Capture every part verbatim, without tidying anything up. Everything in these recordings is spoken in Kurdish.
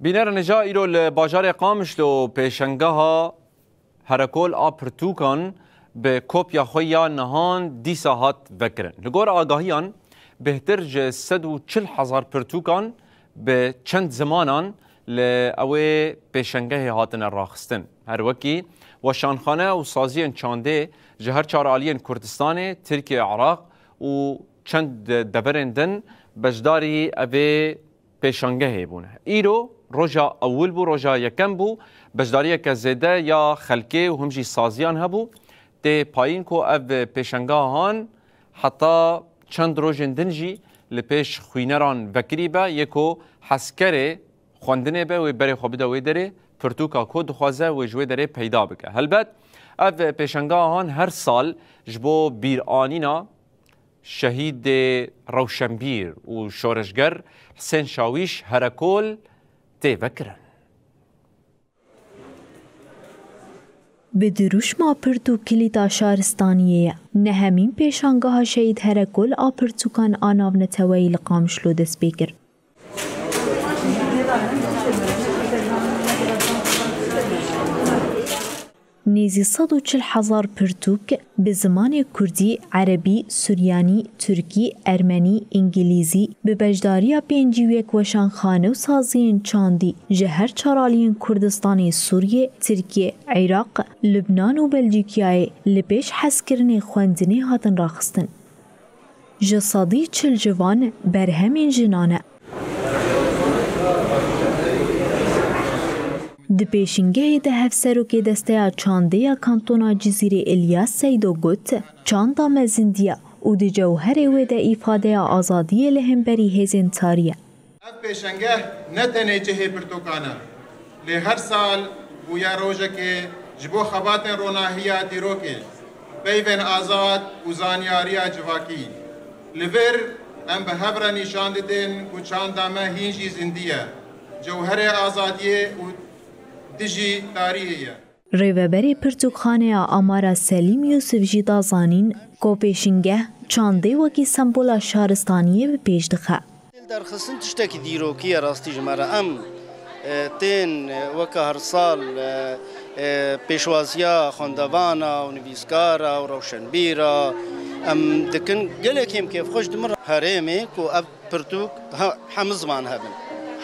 Bînerên hêja, îro li bajarê Qamişlo pêşengeha Herekol a pirtûkan bi kopya xwe ya nihan dîsa hat vekirin. Li gor agahiyan, bêhtir ji sed û çil hezar pirtûkan bi çend zimanan li ewê pêşengehê hatine raxistin. Her wekî weşanxane û saziyên çandê ji her çar aliyên Kurdistanê, Tirkiye, Iraq û çend deverên din beşdarî evê pêşangehê bûne. Îro roja ewil bû, roja yekem bû, beşdariyeke zêde ya xelkê û him jî saziyan hebû. Tê payîn ku ev pêşangehan heta çend rojên din jî li pêş xwîneran vekirî be, yê ku hezkerê xwendinê be, wê berê xwe bide wê derê, pirtûka ku dixwaze wê ji wê derê peyda bike. Helbet ev pêşangehan her sal ji bo bîranîna şehîdê rewşenbîr û şoreşger Hisên Şawîş Herekol tê vekirin. Bi dirûşma pirtûk kilîta şaristaniyê ye. Nehemîn pêşangeha Şehîd Herekol a pirtûkan a navneteweyî li Qamişlo dest pê kir. Nêzî sed û çil hezar pirtûk bi zimanê kurdî, erebî, suryanî, tirkî, ermenî, îngilîzî, bi beşdariya pêncî û yek weşanxane û saziyên çandî ji her çar aliyên Kurdistanê, Sûriyê, Tirkiyê, Iraq, Lubnan û Belcîkayê li pêş hezkirinê xwendinê hatin raxistin. Ji sedî çil ji van berhemên jinan e. Di pêşingehê de hevserokê Desteya Çandê ya Kantona Cizîrê Îlyas Seydo got, çanda me zindî ye û di cewherê wê de îfadeya azadiyê li hemberî hêzên tarî ye. Ev pêşengeh ne tenê cihê pirtûkan e, lê her sal bûye rojekê ji bo xebatên ronahiya dîrokê, peyvên azad û zanyariya civakî. Li vir em bi hev re nîşan didin ku çanda me hîn jî zindî ye, cewherê azadiyê û dijî tarîhê ye. Rêveberê Pirtûkxaneya Amara Selîm Yûsif jî da zanîn ku pêşingeh çandê wekî sembola şaristaniyê bi pêş dixe. Derxistin tiştekî dîrokî ye rastî ji me re. Em, e, tên, e, weke her sal, e, e, pêşwaziya xwendevana û nivîskara û rewşenbîra em dikin. Gelek hêm kêfxweş dimin herêmê ku ev pirtûk he-, hemû ziman hebin,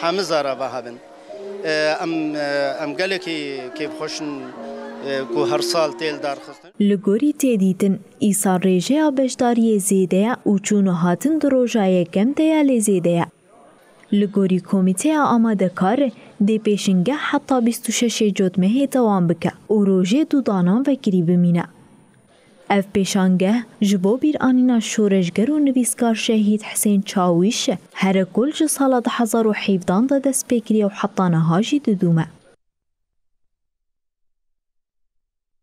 hemû zarava hebin. E, em, e, em gelekî kêfxweş in, e, ku her sal tê li dar xistin. Li gorî tê dîtin, îsal rêjeya beşdariyê zêde ye û çûn û hatin di roja yekem de ya lê zêde ye. Li gorî komîteya amadekar, dê pêşingeh heta bîst û şeş ê Cotmehê dewam bike û rojê dûdanan vekirî bimîne. Ev pêşangeh ji bo bîranîna şoreşger û nivîskar şehîd Hisên Çawîş Herekol ji sala du hezar û hevdehan de dest pê kiriye û heta niha jî didûme.